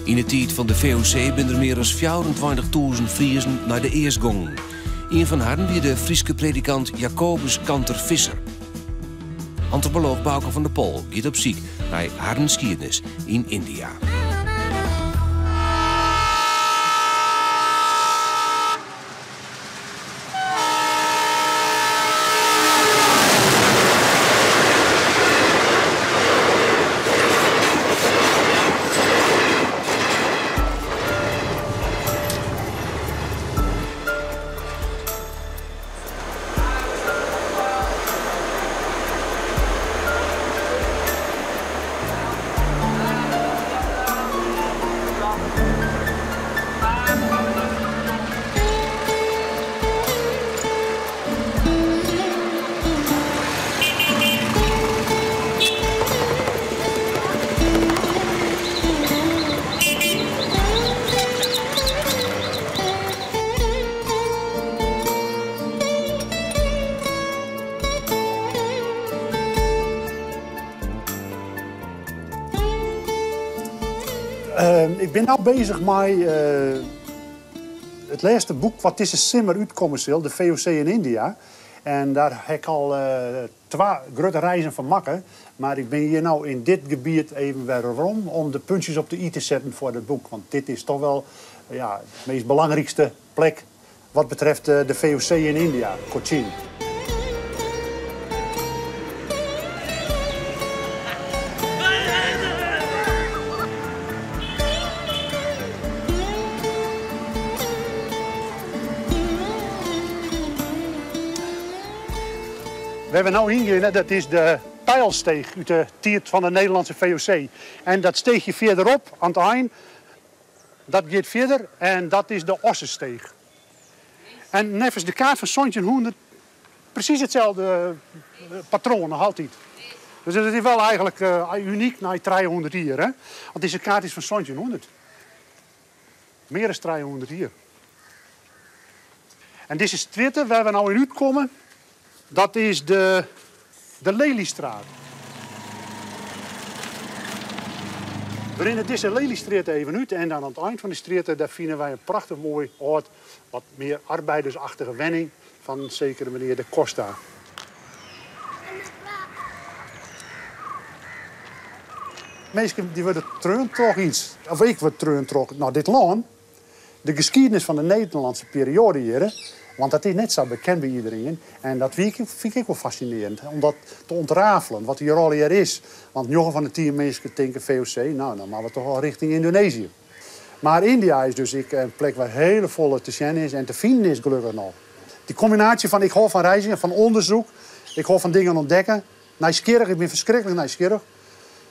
Yn de tiid fan de VOC binne der mear as 24.000 Friezen nei de East gongen. Ien fan harren wie de Fryske predikant Jacobus Kanter Visser. Antropolooch Bauke van der Pol giet op syk nei harren skiednis yn Yndia. Ik bin no bezich mei it lêste boek wat dizze simmer útkomme sil, de VOC in India. En dêr ha ik al twa grutte reizen fan makke. Mar ik bin hjir no yn dit gebiet even wer werom om de puntsjes op de i te setten foar dat boek. Want dit is toch wel ja, de meast belangrykste plek wat betreft de VOC in India, Cochin. Wêr't we no yngeane, dat is de Pijlsteeg út de tiid fan de Nederlânske VOC. En dat steechje fierderop, oan it ein, dat giet fierder en dat is de Ossesteech. En neffens de kaart fan 1700 presys itselde patroan noch altyd. Dus it is wol eigenlik unyk nei 300 jier. Hè? Want dizze kaart is fan 1700. Mear as 300 jier. En dizze strjitte wêr't we no yn útkomme, dat is de, de Lelystraat. We rinne dizze Lelystrjitte even út en dan oan it ein fan de strjitte dêr fine wy in prachtich moai âld, wat mear arbeidersachtige wenning fan sekere menear de Costa. Minsken dy wurde treaun troch iets, of ik wurd treaun troch nei dit lân. De geskiednis fan de Nederlânske perioade hjir, want dat is net sa bekend by iderien. En dat fyn ik wol fascinearjend, om dat te ûntrafelen, wat hjir allegear is. Want njoggen fan de tsien minsken tinke VOC, no dan moatte we toch al rjochting Yndonezië. Mar Yndia is dus ek in plek wêr hiele folle te sjen is en te finen is gelokkich noch. Dy kombinaasje fan ik hâld fan reizgjen, fan ûndersyk, ik hâld fan dingen ûntdekke, nijsgjirrich, ik bin ferskriklik nijsgjirrich.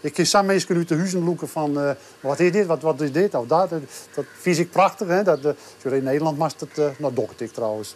Ik kin sa minsken út de huzen lûke fan wat is dit, wat is dit of dat. Dat fyn ik prachtich. Hè? Dat, yn Nederlân moatst it, no doch ik it ek trouwens.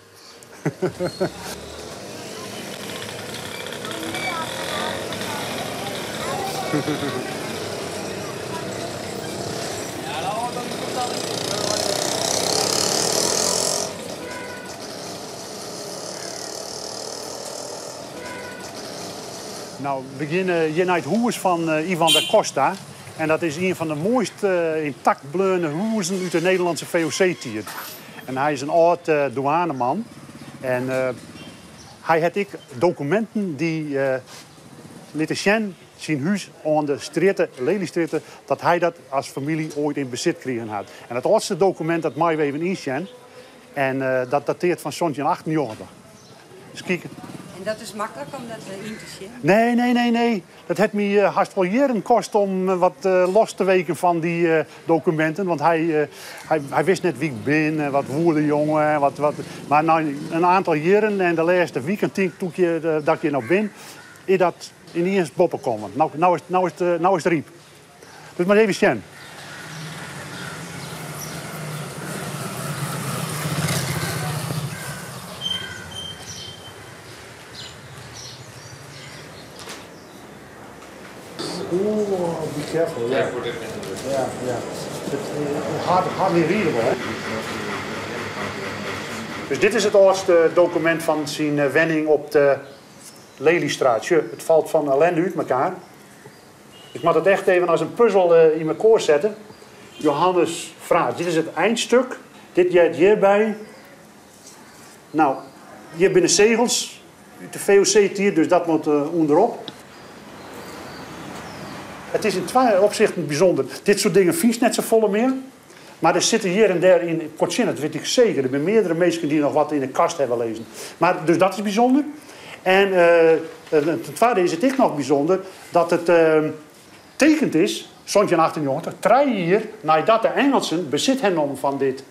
No, we geane hjir nei it hûs fan Ivan da Costa. En dat is ien fan de moaist yntakt bleaune hûzen út de Nederlânske VOC-tiid. En hy is in âld dûaneman. En hy hat ek dokuminten dy't litte sjen syn hûs oan de strjitte, Lelystrjitte, dat hy dat as famylje oait yn besit krigen hat. En it âldste dokumint dat meie we even ynsjen. En dat datearret fan 1798. Dus kijk. En dat is maklik om dat yn te sjen? Nee, nee, nee, nee. Dat hat my hast wol jierren koste om wat los te weken fan dy dokuminten. Want hy, hy wist net wa't ik bin en wat woe de jonge. Wat, wat. Mar nei in oantal jierren en de lêste wiken tink ik dat ik hjir no bin, is dat yniens boppe kommen. No, no, is, no, is, no is it ryp. Dus mar even sjen. Oeh, be careful. Yeah. Yeah, yeah. It's hard, hardly readable. Hè? Dus dit is it âldste dokumint fan syn wenning op de Lelystraat. Sjoch, it falt fan ellinde út mekoar. Ik moat it echt even as in puzzel yn mekoar sette. Johannes Fraas. Dit is it einstuk. Dit heart hjirby. No, hjir binne segels út de VOC-tiid, dus dat moat ûnderop. It is yn twa opsichten bysûnder. Dit soart dingen fynst net safolle mear. Mar der sitte hjir en dêr yn Kortsjin, dat wit ik seker, der binne meardere minsken dy't noch wat yn de kast hawwe lizzen. Mar, dus dat is bysûnder. En ten twadde is it ek noch bysûnder dat it tekend is, 1798, trije jier neidat de Engelsen besit ha nommen fan dit.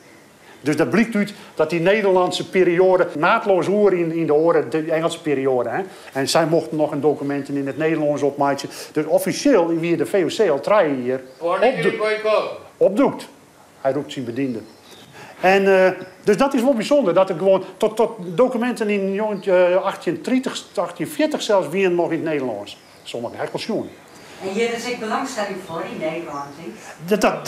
Dus dat blykt út dat dy Nederlânske perioade naadloos oer yn de oare, de Engelse perioade. Hè. En sy mochten noch in dokuminten yn it Nederlânsk opmeitsje. Dus offisjeel wie de VOC al trije jier opdoekt. Hy roept syn bediende. En dus dat is wol bysûnder, dat it gewoan tot, tot dokuminten yn 1830, 1840 sels wienen noch yn it Nederlânsk. Sommige ha ik wol sjoen. En hjir is ek belangstelling foar yn Nederlân, tink? Dat,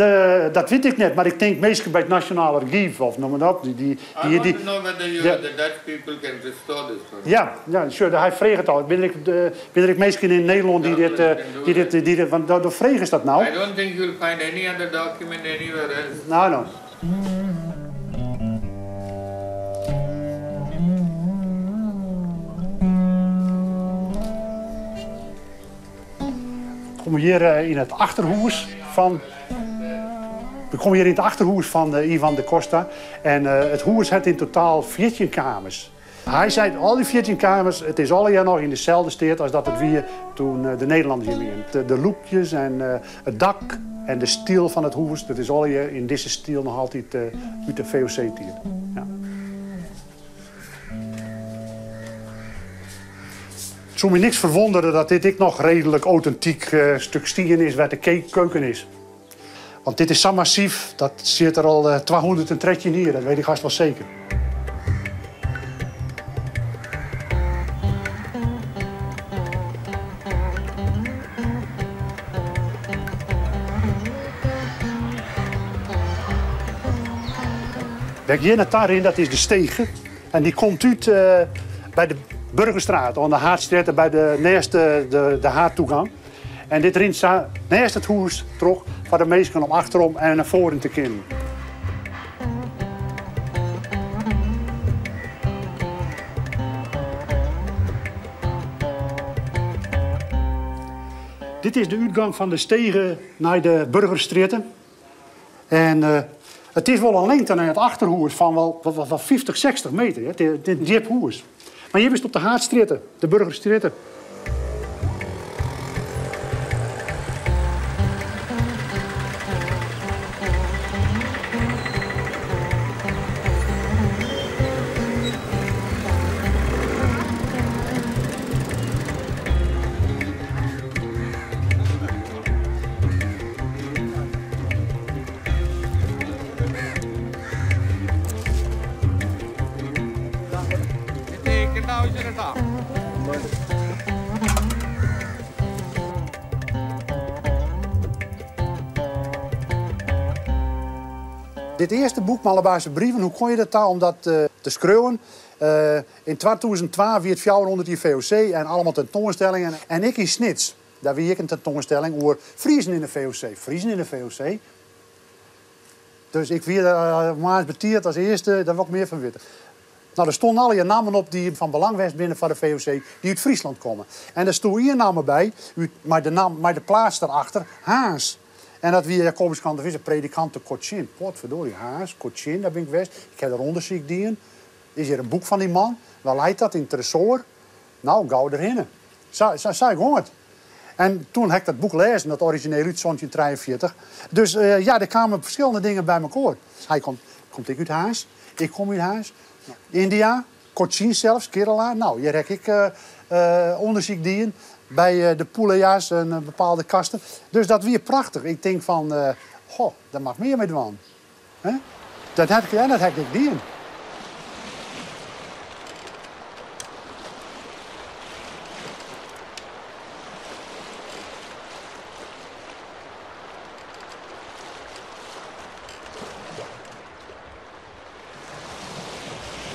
dat wit ik net, mar ik tink minsken by it Nasjonaal Argyf of noem mar op, dy, I want to know whether you, the Dutch people can restore this one. Ja, ja, sjoch, hy freget al. Binne der ek minsken yn Nederlân dy't dit, dy't dit, dy't dit, want do fregest dat no. I don't think you'll find any other document anywhere else. No, no. We komme hjir yn it achterhûs fan. We komme hjir yn it achterhûs fan Ivan de Costa. En it hûs hat yn totaal 14 kamers. Hy seit, al dy 14 kamers, it is allegear noch yn deselde steat as dat it wie toen de Nederlanners hjir wienen. De lûkjes en it dak en de styl fan it hûs, dat is allegear yn dizze styl noch altyd út de VOC-tiid. Ja. It soe my niks ferwûnderje dat dit ek noch reedlik autentyk stuk stien is wêr't de keuken is. Want dit is sa massyf, dat sit der al 213 jier, dat weet ik hast wol seker. Wêr't ik hjir nei ta rin, dat is de stege. En dy komt út by de Burgerstraat, oan de Haadstrjitte by de neist de, de haadtoegang. En dit rint sa neist it hûs troch foar de minsken om achterom en nei foaren te kinnen. Dit is de útgong fan de stege nei de Burgerstrjitte. En it is wol in lingte nei it achterhûs fan wol wol 50, 60 meter. It is in djip hûs. Mar hjir bist op de Haadstrjitte, de Burgerstrjitte. Dit earste boek, Malabarse Brieven, hoe kon je dat ta om dat te skriuwen? Yn 2002 wie it 400 jier VOC en allegear tentoanstellingen. En ik yn Snits. Dêr wie ek in tentoanstelling oer Friezen yn de VOC. Friezen yn de VOC? Dus ik wie der moarns betiid as earste, dêr wol ik mear fan witte. No, der stonden allegear nammen op dy't fan belang west binne foar de VOC, dy't út Fryslân komme. En der stoe ien namme by, út, mei de namme, mei de plaats derachter, Harns. En dat wie Jacobus Kanter Visser, predikant te Cochin. Potverdorie, Harns, Cochin, dêr bin ik west. Ik ha der ûndersyk dien. Is hjir in boek fan dy man? Wêr leit dat? Yn it Tresoar? No, gau derhinne. Sa, sa, sa gong it. En toen ha ik dat boek lêzen, dat orizjineel út 1743. Dus ja, der kamen ferskillende dingen by mekoar. Hy komt, komt ek út Harns, ik kom út Harns. Yndia, Cochin sels, Kerala. No, hjir ha ik ûndersyk dien by de Pulayas en bepaalde kasten. Dus dat wie prachtich. Ik tink fan, goh, dêr moat ik mear mei dwaan. Dat ha ik, dat ha ik ek dien.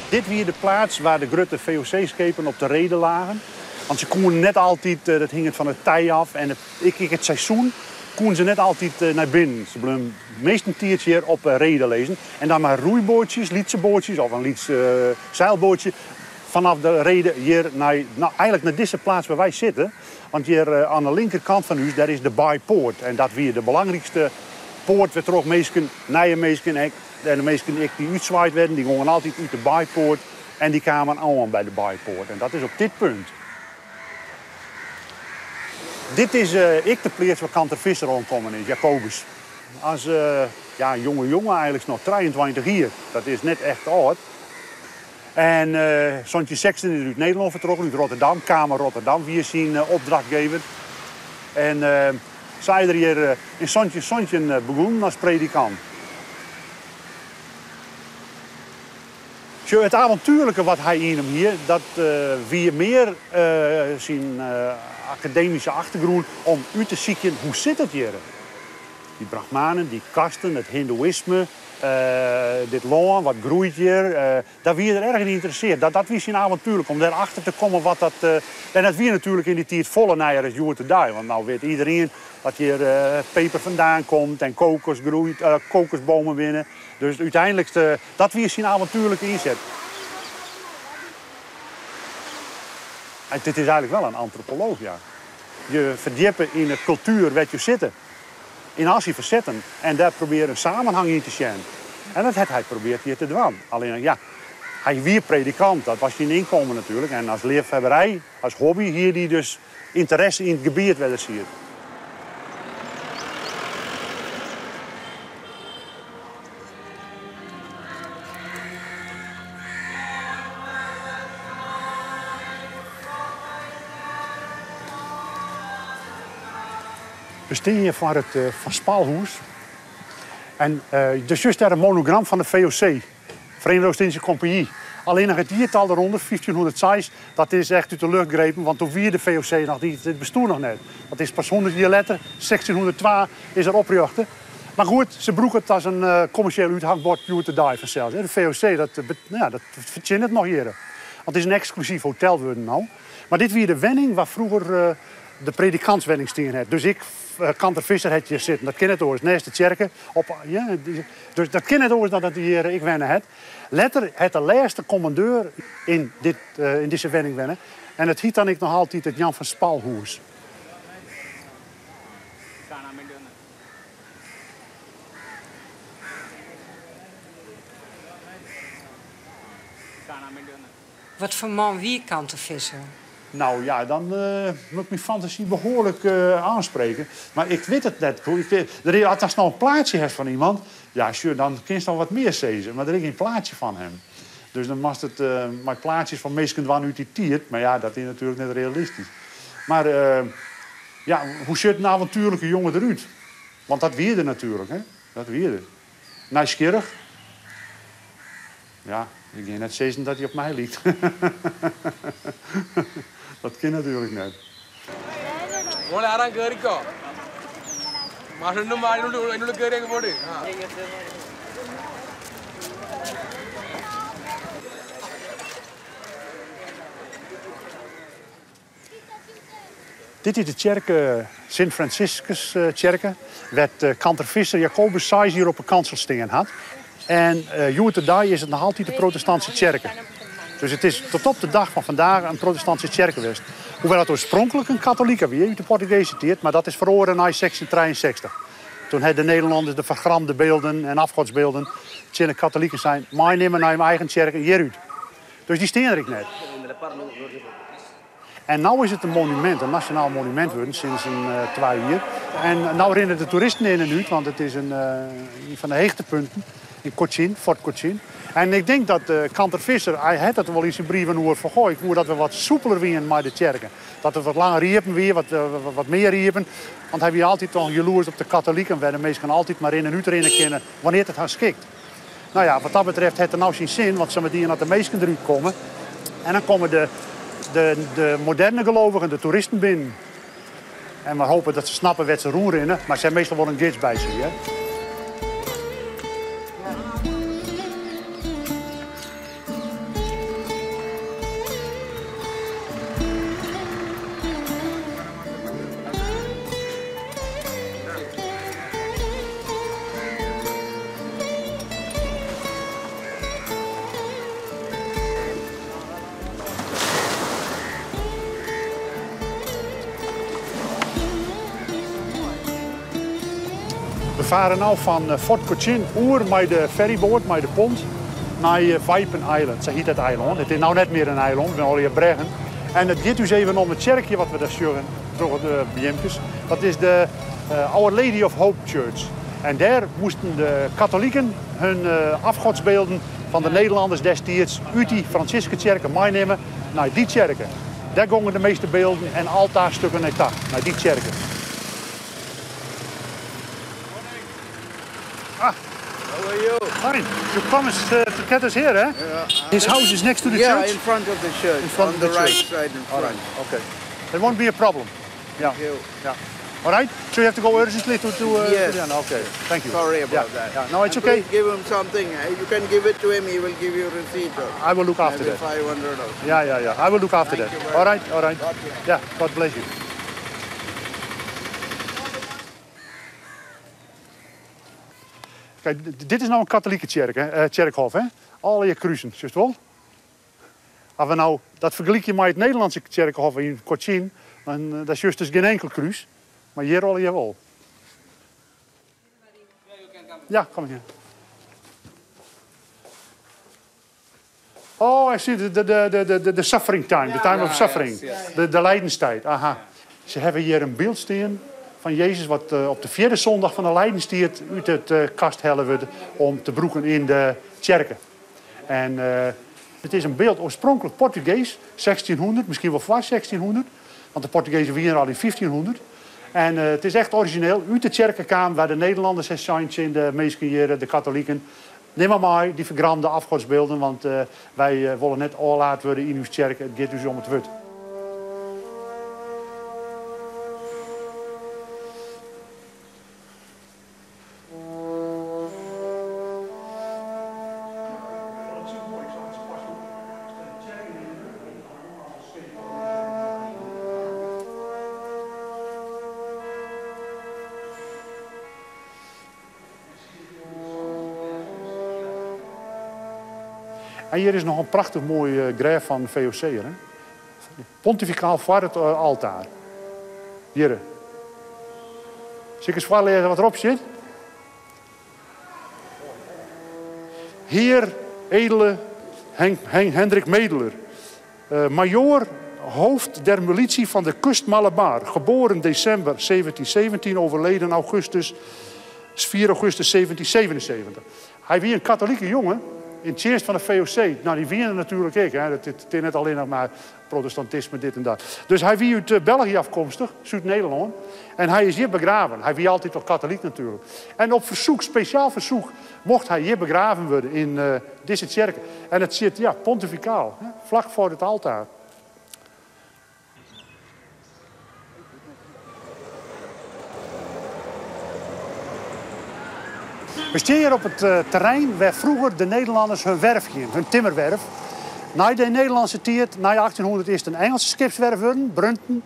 Dit wie de plaats waar de grutte VOC-skepen op de rede lagen. Want se koenen net altyd, dat hinget fan it tij af en ek it seizoen. koene se net altyd nei binnen. Se bleaunen meastentiids hjir op 'e rede lizzen en dan mei roeiboatsjes, lytse boatsjes of in lyts seilboatsje fanôf de rede hjir nei, no eigenlik nei dizze plaats wêr wy sitte. Want hjir oan de linkerkant fan ús, dêr is de Baaipoort en dat wie de belangrykste poart wêrtroch minsken, nije minsken ek, en de minsken ek dy't útswaaid werden, dy gongen altyd út de Baaipoort en dy kamen oan by de Baaipoort. En dat is op dit punt. Dit is ek de pleats wêr Kanter Visser oankommen is, Jacobus. As ja, jonge jonge eigenlik noch 23 jier. Dat is net echt âld. En 1716 is er út Nederlân fertrokken, út Rotterdam. Kamer Rotterdam wie syn opdrachtgever. En sa is er hjir yn 1717 begûn as predikant. Sjoch, it avontuerlike wat hy yn him hie, dat wie mear syn akademyske achtergrûn om út te sykjen hoe sit it hjir. Dy brahmanen, dy kasten, it hindoeïsme, dit lân, wat groeit hjir, dêr wie er erch yn ynteressearre. Dat wie syn avontuerlik, om dêr achter te kommen wat dat... En dat wie natuerlik yn dy tiid folle nijer as hjoed-de-dei, want no wit iderien dat hjir peper fandaan komt en kokos groeit, kokosbomen binne. Dus úteinlik, dat wie syn avontuerlike ynset. Dit is eigenlik wol in antropolooch, ja. Je ferdjippe yn de kultuer wêr't je sitte. Yn al syn fasetten en dêr probearje in samenhang yn te sjen. En dat hat hy probearre hjir te dwaan. Allinne, ja, hy wie predikant, dat was syn ynkommen natuerlik. En as leafhebberij, as hobby, hie hy dus ynteresse yn it gebiet wêr't er siet. We stean hjir foar it Van Spalhûs. En der sjochst dêr in monogram fan de VOC, Verenigde Oost-Indische Compagnie. Allinnich it jiertal derûnder, 1506, dat is echt út de lucht grepen, want doe wie de VOC noch niet, it bestie noch net. Dat is pas 100 jier letter, 1602, is er oprjochte. Mar goed, se brûke it as in kommersjeel úthangbord hjoed-de-dei fansels. De VOC, dat, ja, dat fertsjinnet noch hjir. Want it is in eksklusyf hotel wurden no. Mar dit wie de wenning wêr froeger de predikantswenning stien hat. Dus ek Kanter Visser hat hjir sitten. Dat kin net oars. Neist de tsjerke. Op, ja, dus dat kin net oars dan dat hy hjir ek wenne hat. Letter hat de lêste kommandeur yn, dit, yn dizze wenning wenne. En it hyt dan ek noch altyd it Jan van Spalhûs. Wat foar man wie Kanter Visser? Nou ja, dan moet ik myn fantasy behoarlik oansprekke. Mar ik wit it net. As datst no in plaatsje hast fan iemand, ja, sjoch, dan kinst al wat mear sizze. Mar der is gjin plaatsje fan him. Dus dan moatst it mei plaatsjes fan minsken dwaan út dy tiid. Mar ja, dat is natuerlik net realistysk. Mar ja, hoe sjocht in avontuerlike jonge derút? Want dat wie er natuerlik, hè? Dat wie er. Nijsgjirrich. Ja, ik gean net sizzen dat hy op my liket. Dat kin natuerlik net. Dit is de tsjerke Sint Franciscustsjerke, wêr't Kanter Visser Jacobus seis jier op 'e kansel stean hat. En hjoed-de-dei is it noch altyd de protestantske tsjerke. Dus it is tot op de dag fan vandaag in protestantske tsjerke west. Hoewel it oarspronklik in katolike wie út de Portugese tiid, mar dat is feroare nei 1663. Toen ha de Nederlanners de fergramde bylden en afgodsbylden tsjin de katoliken sein, meinimme nei jim eigen tsjerken hjirút. Dus dy stean der ek net. En no is it in monumint, in nasjonaal monumint wurden sinds in twa jier. En no rinne de toeristen yn en út, want it is in fan de hichtepunten yn Cochin, Fort Cochin. En ik tink dat Kanter Visser, hy hat it wol yn syn brieven oer fan goh, ik woe dat we wat soepeler wienen mei de tsjerken. Dat it wat langer iepen wie, wat mear iepen. Want hy wie altyd al jaloers op de katoliken, wêr de minsken altyd mar yn en út rinne kinne wannear't it har skikt. Nou ja, wat dat betreft hat er no syn sin, want sametien as de minsken derút komme en dan komme de, de, de moderne gelovigen, de toeristen binnen. En we hopen dat se snappe wêr't se rûnrinne, mar se ha meastal wol in gids by sich. Hear. We farre no fan Fort Cochin oer mei de ferryboat, mei de pont, nei Vypin Island. Sa hjit it eilân. It is no net mear in eilân, it binne allegear brêgen. En it giet ús even om it tsjerkje wat we dêr sjogge troch de beamkes. Dat is de Our Lady of Hope Church. En dêr moasten de katoliken hun afgodsbylden fan de Nederlanners destiids út dy Franciscustsjerke meinimme nei dy tsjerke. Dêr gongen de measte bylden en altaarstukken nei ta, nei dy tsjerke. Ah. How are you? Fine. You promised to get us here, eh? Yeah. His house is next to the yeah, church? in front of the church. In front on of the, the right church. side in All front. right, okay. It won't be a problem. Yeah. Thank you. Yeah. All right. So you have to go urgently to Yes. to the- Okay. Thank you. Sorry about Yeah, that. Yeah. No, it's And okay. please give him something. You can give it to him. He will give you a receipt. Or I will look after maybe that. 500 or something. Yeah. I will look after Thank that. you very All right, much. all right. God bless. Yeah, God bless you. Kijk, dit is no in katolike tsjerke, tsjerkhôf, hè? Allegear krusen, sjochst wol? As we no dat fergelykje mei it Nederlânske tsjerkhôf yn Cochin, dan dêr sjochst dus gjin inkel krús, mar hjir allegear wol. Ja, kom hier. Oh, I see the suffering time, the time of suffering. De lijdenstijd, aha. Se hawwe hjir in byld stean fan Jezus wat op de fjirde sondag fan de lijdenstiid út it kast helle wurdt om te brûken yn de tsjerke. En it is in byld oarspronklik Portugees, 1600, miskien wol foar 1600, want de Portugezen wiene al yn 1500. En it is echt orizjineel út de tsjerke kaam wêr de Nederlanners ha sein tsjin de minsken hjir, de katoliken, nim mar mei dy fergramde afgodsbylden, want wy wolle net ôflaat wurde yn ús tsjerke, it giet ús om it wurd. En hjir is noch in prachtich moai grêf fan VOC'er, hè? Pontifikaal foar it altaar. Hjirre. Sil ik ris foarlêze wat derop sit? Heer edele Hendrik Medeler, majoor hoofd der militie van de kust Malabar, geboren december 1717, overleden augustus 4 augustus 1777. Hy wie in katolike jonge yn tsjinst fan de VOC. No, dy wiene natuerlik ek. Hè. It is net allinnich mar protestantisme, dit en dat. Dus hy wie út België afkomstich, Súd-Nederlân. En hy is hjir begraven. Hy wie altyd al katolyk natuerlik. En op fersoek, spesjaal fersoek, mocht hy hjir begraven wurde yn dizze tsjerke. En it sit, ja, pontifikaal, hè, flak foar it altaar. We stean hjir op it terrein wêr froeger de Nederlanners hun werf hienen, hun timmerwerf. Nei de Nederlânske tiid, nei 1800, is it in Ingelske skipswerf wurden, Brunton.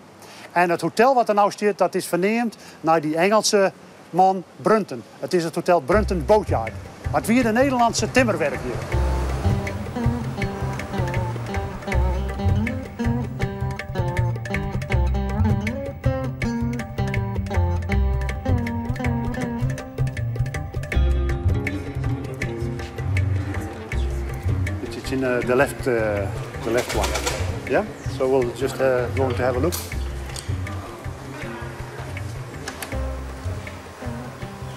En it hotel wat der no stiet, dat is ferneamd nei dy Ingelske man Brunton. It is it hotel Brunton Boatyard. Mar it wie de Nederlânske timmerwerf hjir. It's in the left one. Yeah? So we'll just going to have a look.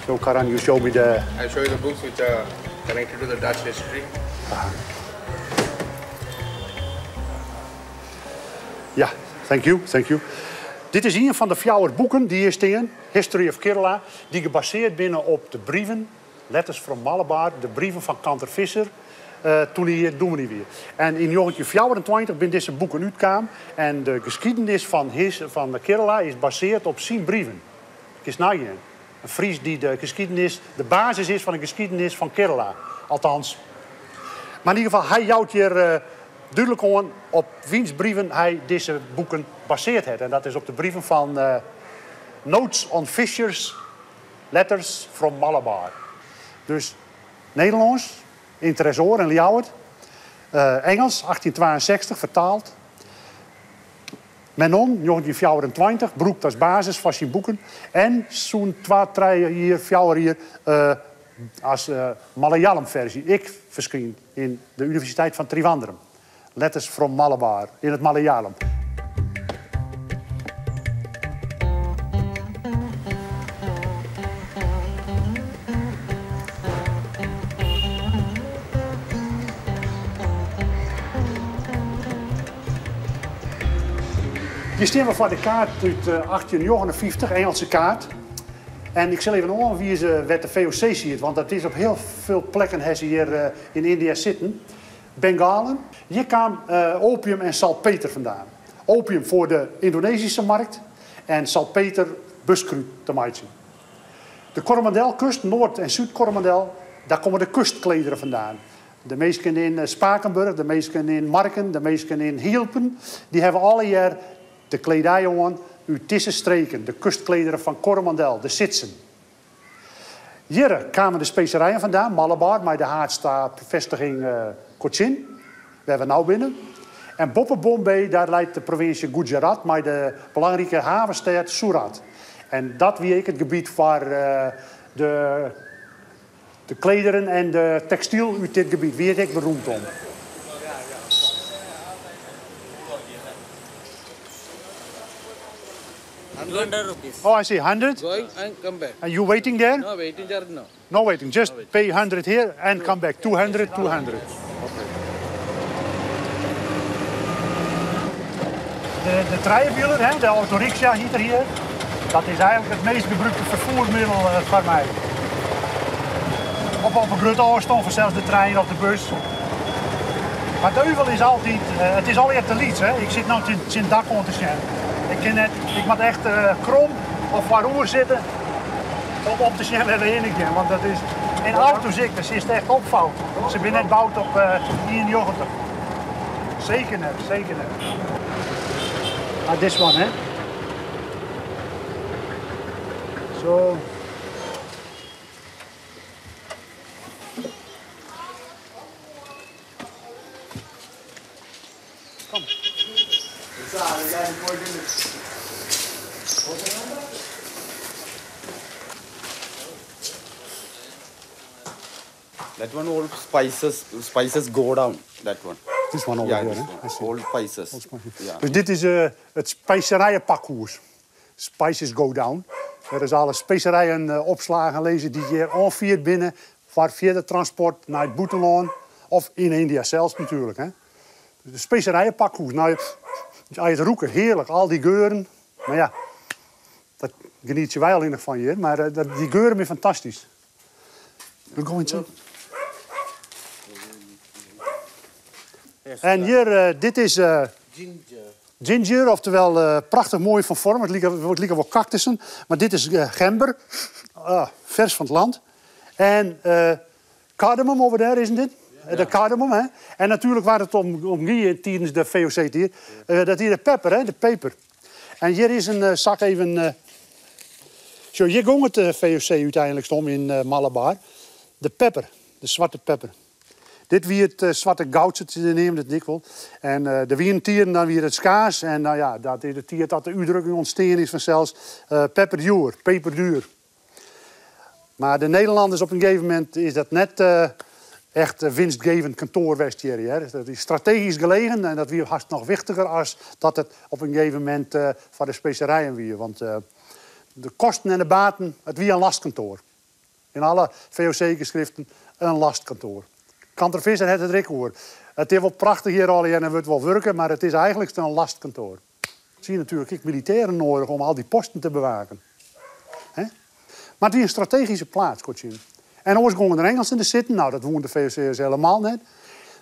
So Karan, you show me the... I show you the books which are connected to the Dutch history. Aha. Ja, thank you, thank you. Dit is ien fan de fjouwer boeken dy't hjir stean, History of Kerala, dy't gebasearre binne op de brieven, Letters from Malabar, de brieven fan Kanter Visser, doe't hy dûmny wie. En yn 1924 binne dizze boeken útkaam en de skiednis fan de Kerala is basearre op syn brieven. Kinst neigean. In Fries dy't de skiednis, de basis is fan de skiednis fan Kerala. Althans. Mar yn ieder gefal, hy jout hjir dúdlik oan op wiens brieven hy dizze boeken basearre hat. En dat is op de brieven fan Notes on Fisher's Letters from Malabar. Dus Nederlânsk, yn Tresoar yn Ljouwert. Ingelsk, 1862, fertaald. Menon, 1924, brûkt as basis foar syn boeken en sûnt twa, trije jier, fjouwer jier as Malayalam-ferzje ek ferskynd yn de Universiteit fan Trivandrum. Letters from Malabar yn it Malayalam. Hjir stean we foar de kaart út 1859, Engelse kaart. En ik sil even oanwize wêr't de VOC siet, want dat is op hiel folle plakken ha se hjir yn Yndia sitten. Bengalen. Hjir kaam opium en salpeter fandaan. Opium foar de Yndonezyske markt en salpeter buskrûd te meitsjen. De Coromandelkust, Noard en Súd-Coromandel, dêr komme de kustklederen fandaan. De minsken yn Spakenburg, de minsken yn Marken, de minsken yn Hylpen, dy hawwe allegear de kledij oan út dizze streken, de kustklederen fan Coromandel, de sitsen. Hjir kamen de speserijen fandaan, Malabar mei de haadfestiging Cochin, wêr't we no binne. En boppe Bombay, dêr leit de provinsje Gujarat mei de belangrike havenstêd Surat. En dat wie ek it gebiet foar de De klederen en de tekstyl út dit gebiet wie it ek beroemd om. Oh, I see. 100? Going and come back. And you waiting there? No waiting there, no. No waiting. Just pay 100 here and come back. 200, 200. De trijewieler, hè, de autoriksja hjit er hjir. Dat is eigenlik it meast gebrûkte ferfoermiddel foar my. Op in grutte ôfstân fansels de trein of de bus. Mar it euvel is altyd, it is allegear te lyts. Hè. Ik sit no tsjin it dak oan te sjen. Ik kin net, ik moat echt krom of foaroer sitte om te sjen wêr't we hinne gean. Want dat is, yn auto's ek, dêr sitst echt opfoud. Se binne net boud op 91. Seker net, seker net. Ah, this one, hè? Zo. Kom. That one all spices, spices go down. That one. This one over Yeah, here, this hè? one. I see. All spices. Yeah. Dus dit is it speserijenpakhûs. Spices go down. Der is alle speserijen opslagen lizze dy't hjir oanfierd binne foar fierder transport nei it bûtenlân of yn Yndia sels natuerlik. Hè. De speserijenpakhûs, no, as je it rûke, hearlik, al dy geuren. Mar ja, dat genietsje wy allinnich fan hjir, mar dy geuren binne fantastysk. We go inside. En hjir, dit is ginger, oftewel prachtich moai fan foarm. It like wol kaktussen, mar dit is gember, fers fan it land. En cardamom over there, isn't it? De cardamom, hè? En natuerlik waar it om gie tidens de VOC-tiid, dat wie de pepper, hè? De peper. En hjir is in sak even. Sjoch, hjir gong it VOC úteinlik om yn Malabar. De pepper, de swarte pepper. Dit wie it swarte goud, se neamden it ek wol. En der wienen tiden, dan wie it skaars. En nou ja, dat is de tiid dat de útdrukking ûntstien is fansels. Pepperduer, peperduer. Mar de Nederlanners op in gegeven momint is dat net echt winstgevend kantoar west hjir. Hear. Dat is strategysk gelegen en dat wie hast noch wichtiger as dat it op in gegeven momint foar de speserijen wie. Want de kosten en de baten, it wie in lastkantoar. Yn alle VOC-geskriften in lastkantoar. Kanter Visser hat it der ek oer. It is wol prachtich hjir allegear en wurdt wol wurke, mar it is eigenlik in lastkantoar. Se hiene natuerlik ek militêren noadich om al dy posten te bewaken. Hè? Mar it wie in strategyske plaats, Cochin. En oars gongen der Engelsen der sitten. Nou, dat woene de VOC'ers helemaal net.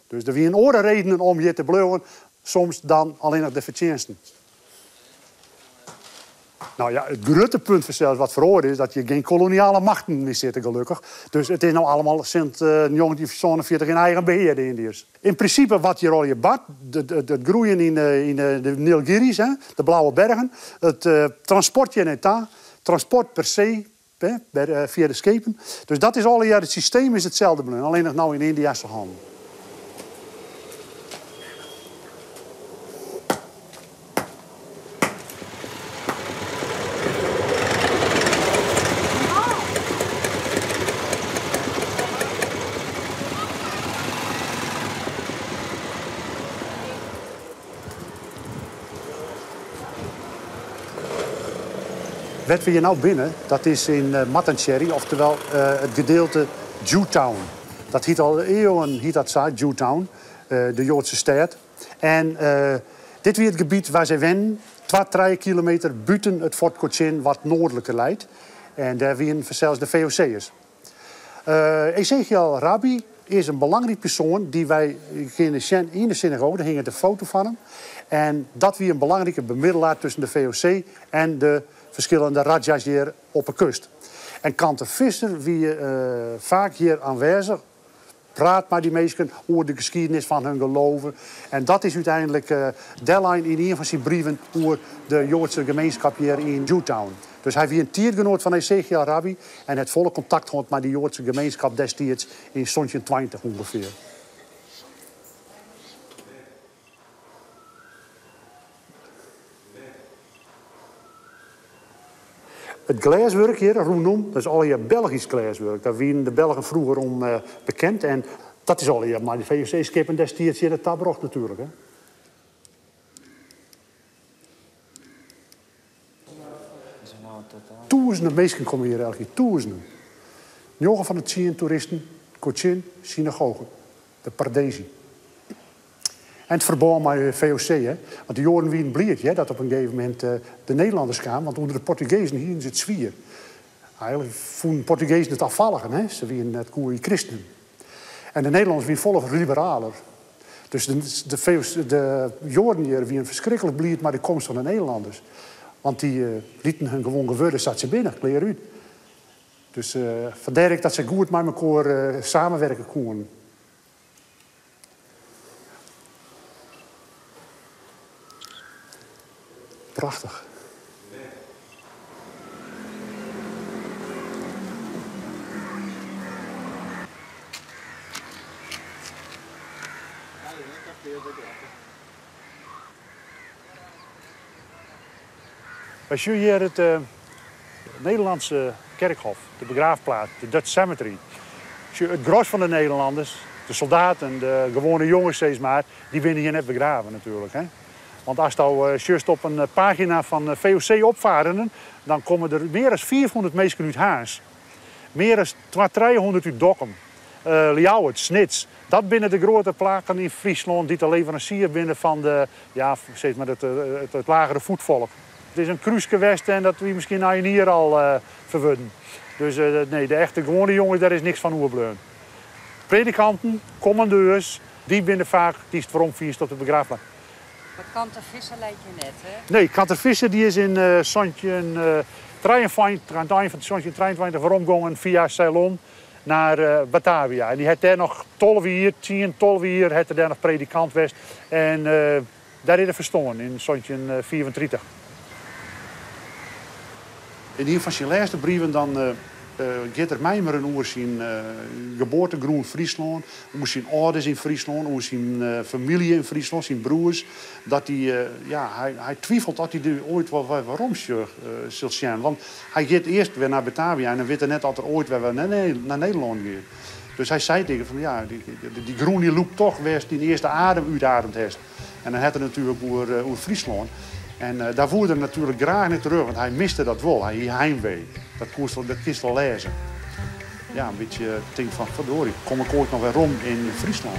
Dus der wiene oare redenen om hjir te bliuwen, soms dan allinnich de fertsjinsten. Nou ja, it grutte punt fansels wat feroare is dat hjir gjin koloniale machten mear sitte, gelokkich. Dus it is no allegear sûnt 1947 yn eigen behear, de Yndiërs. Yn prinsipe wat hjir allegear bart, it groeien yn de Nilgiris, hè, de Blauwe Bergen, it transport hjir nei ta, transport per see, hè, fia de skepen. Dus dat is allegear, it systeem is itselde bleaun, allinnich no yn Yndiaanske hannen. Wêr't we hjir no binne, dat is yn Mattancherry, oftewol it gedeelte Jewtown. Dat hiet al ieuwen hiet dat sa, Jewtown, de Joadse stêd. En dit wie it gebiet wêr sy wennen, twa, trije kilometer bûten it Fort Cochin wat noardliker leit. En dêr wienen fansels de VOC'ers. Ezechiel Rabbi is in belangryk persoan dy't wy kinne sjen yn de synagoge. Dêr hinget in foto fan him. En dat wie in belangrike bemiddelaar tusken de VOC en de ferskillende rajas hjir op 'e kust. En Kanter Visser wie faak hjir oanwêzich, praat mei dy minsken oer de geskiednis fan hun geloven. En dat is úteinlik dellein yn ien fan syn brieven oer de Joadse gemeenskap hjir yn Jewtown. Dus hy wie in tiidgenoat fan Ezechiel Rabbi en hat folle kontakt hân mei de Joadse gemeenskap destiids yn 1720 ûngefear. It glêswurk hjir rûnom, dat is allegear Belgysk glêswurk. Dêr wienen de Belgen froeger om bekend en dat is allegear mei de VOC-skippen destiids hjir nei ta brocht natuerlik. Hè. Tûzenen minsken komme hjir elk jier, tûzenen. Njoggen fan de tsien toeristen, Cochin, synagoge, de Pardesi. En it ferbân mei VOC, hè. Want de Joaden wienen bliid hear, dat op in gegeven momint de Nederlanners kamen, want ûnder de Portugezen hienen se it swier. Eigenlik fûnen Portugezen it ôffalligen, hè. Se wienen net goede kristenen. En de Nederlanners wienen folle liberaler. Dus de, de, de Joaden hjir wienen ferskriklik bliid mei de komst fan de Nederlanners. Want dy lieten hun gewoan gewurde sa't se binne, klear út. Dus fandêr ek dat se goed mei mekoar samenwerke koenen. Prachtich. Wy sjogge hjir it Nederlandse kerkhof, de begraafplaats, de Dutch Cemetery. Sjoch, it gros fan de Nederlanners, de soldaten, de gewoane jonges sis mar, dy binne hjir net begraven natuerlik. Hè? Want asto sjochst op in pagina fan VOC opfarenden, dan komme der mear as 500 minsken út Harns. Mear as twa, 300 út Dokkum, Ljouwert, Snits. Dat binne de grutte plakken yn Fryslân dy't de leveransier binne fan de, ja, sis mar it, it, it lagere voetvolk. It is in krúske west en dat wie miskien nei in jier al ferwurden. Dus nee, de echte gewoane jonges, dêr is niks fan oerbleaun. Predikanten, kommandeurs, dy binne faak dy'tst weromfynst op de begraafplak. Mar Kanter Visser leit hjir net, hè? Nee, Kanter Visser dy is yn 1723, oan it ein fan 1723 weromgongen fia Ceylon nei Batavia. En dy hat dêr noch 12 jier, 10, 12 jier hat er dêr noch predikant west. En dêr is er ferstoarn yn 1735. Yn ien fan syn lêste brieven dan giet er mijmeren oer syn geboartegrûn Fryslân, oer syn âlders yn Fryslân, oer syn famylje yn Fryslân, syn broers. Dat hy, ja, hy twifelt oft hy der oait wol wer werom sil sjen. Want hy giet earst wer nei Batavia en dan wit er net oft er oait wer nei Nederlân giet. Dus hy seit tegen fan, ja, dy grûn dy lûkt toch wêr'tst dyn earste adem útademd hast. En dan hat er natuerlik oer Fryslân. En dêr woe er natuerlik graach nei terug, want hy miste dat wol. Hy hie heimwee. Dat koest wol, dat kinst wol lêze. Ja, in bytsje tink fan, verdorie, kom ik oait noch werom yn Fryslân?